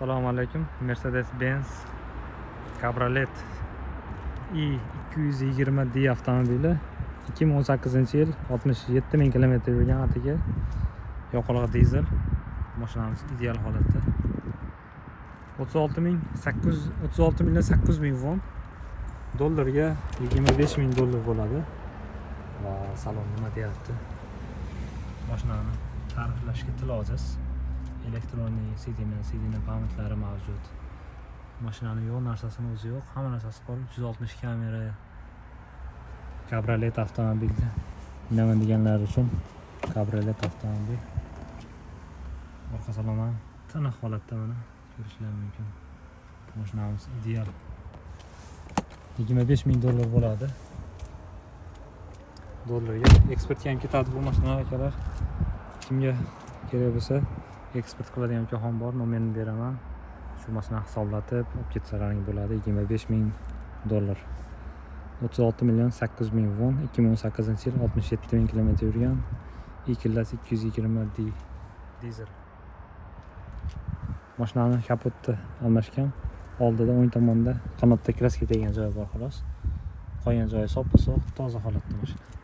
Assalomu alaykum. Mercedes-Benz Cabriolet E220d avtomobili, 2018-yil, 67 ming kilometr yurgan, atigi yoqilg'i dizel. Mashinamiz ideal holatda. 36 ming 800, 36 million 800 ming won, dollarga 25 ming dollar bo'ladi. Va salon nima deyapti? Mashinani ta'riflashga til ojiz. Электронный сиденье, сиденье память lari mavjud. Mashinani yo'q narsasini o'zi yo'q, hamma narsasi bor. 360 kamera. Kabriolet avtomobilni minaman deganlar uchun kabriolet avtomobil. Orqa salon ham tiniq holatda, mana, ko'rishlar mumkin. Mashinamiz ideal. 25 ming dollar bo'ladi dollarga. Eksportga ham ketadi bu mashina, akalar. Kimga kerak bo'lsa, eksport qiladigan ukaxon bor, nomerini beraman. Shu mashinani hisoblatib olib ketsalaring bo'ladi. 25 ming dollar, 36 million 800 ming won, 2018-yil, 67 ming kilometr yurgan E class 220 d dizel. Mashinani kapotni almashgan, oldida o'ng tomonda qanotda краска tegan joyi bor, xolos. Qolgan joyi soppa sog', toza holatda mashina.